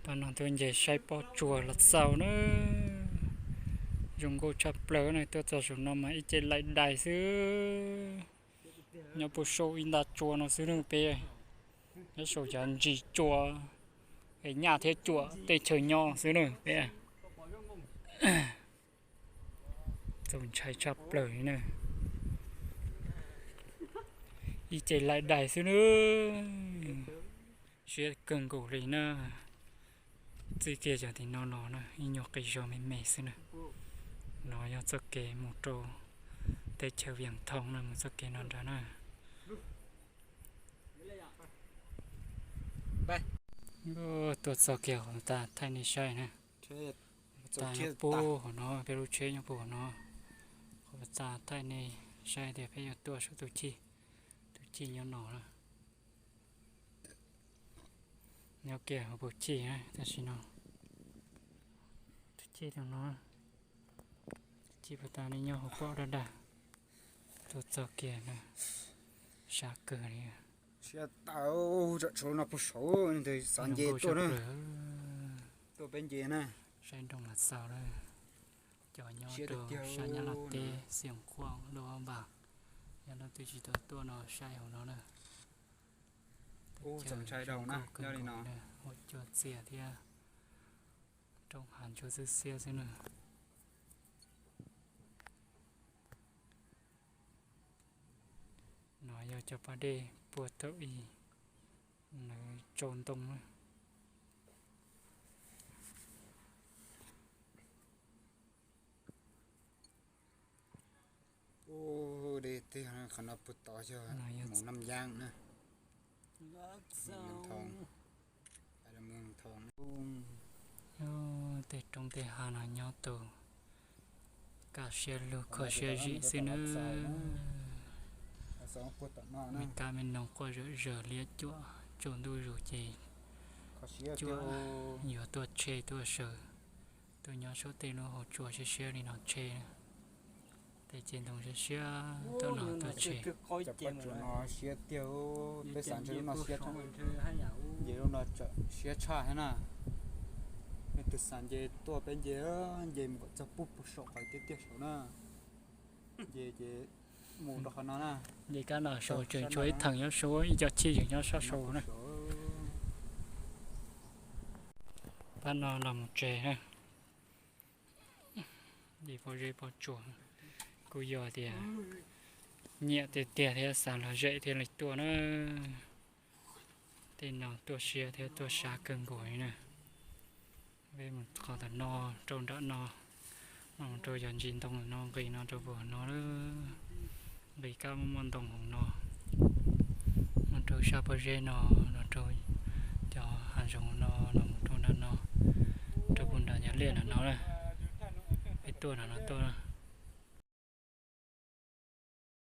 Tam no tuaj nce saib pob tsuas los xaus na. Zoo nkauj tshaj plaws na, tuaj txog saum no mas ib ce laim dais xwb. Nyob puag saum ib nta tsua no xwb na peb. Nyob saum cov ntsis tsua, es nyaj thiab cuam tej chaw nyob xwb na peb. Txaus ntshai tshaj plaws li na. Ib ce laim dais xwb na. Siab kawg nkaus li na. Txij kiag cov tim no los na ib nyuag qis zog me me xwb na. No yog txoj kev mus rau teb chaws Vias Thoo na, mus txoj kev no nrad na. Tuaj txog kiag qhov tas thaij nej saib na. Qhov tas nyob puag hauv no, peb lub tsheb nyob puag hauv no. Qhov tas thaij nej saib tias peb yuav tuaj saum tus chij. Tus chij nyob no na. Nyob kiag hauv puag chij na, tam sim no tus chij tus no, tus chij puag ta nej nyob hauv pom daj daj. Tuaj txog kiag na, sab kawg li. Siab tawv, tsam tshuav no puag saud, xav nce tuaj na. Tuaj peb nce na. Saib nroog los xaus na. Cov nyob rau sab Nyab Laj teb Xiav Khuam Luam Npas, yog leej twg tsis tau tuaj no saib hauv no na. Txaus ntshai dhau na, nyob li no. Ua cua txias thiab roob hav ntsuab xwb xiab xwb na. No yog cov pas dej puag thaum ub lawv tsau ntoo na. Dej tiag, qhov no puag tod yog mus Nam Yab na. Tej roob tej hav no nyob tus kaj siab lug kho siab zim xwb nawb. Me kab me noog quaj zom zaws liab cuam, tsaus ntuj zus ces cuam yuav tuaj tshe tuaj saws, tuaj nyob saum tej lub hauv tsua siab siab li no tshe. Tej ce ntoo siab siab tom no tuaj tshe. Siab tiag, peb xav ntshe lub no siab, nce lub no siab tshaj thiab na. Nej twg xav nce tuaj peb nce, nce mus kom txog puag puag saum qhov tiaj tiaj saud na. Nce ces mus rau qhov no na. Nce kab no saud tseem tshuav ib theem nyob saud, ib co chij tseem nyob sab saud na. Pab no los mus tsev na. Nce pob zeb pob tsuas, kuj yog tias nyiam tiag tiag thiab xav los zem thiaj li tuaj na. Tej no tuaj siab thiab tuaj sab kawg nkaus li na. Peb mus qhov tom no, rau nram no, no mus rau cov ntsis ntoo no, nqis no rau puag no, nqis kab muaj muaj ntoo hauv no, mus rau sab pob zeb no, los rau cov hav zoov no, los mus rau nram no, rau puag nram cov liaj nram no na. Peb tuaj nram no tuaj.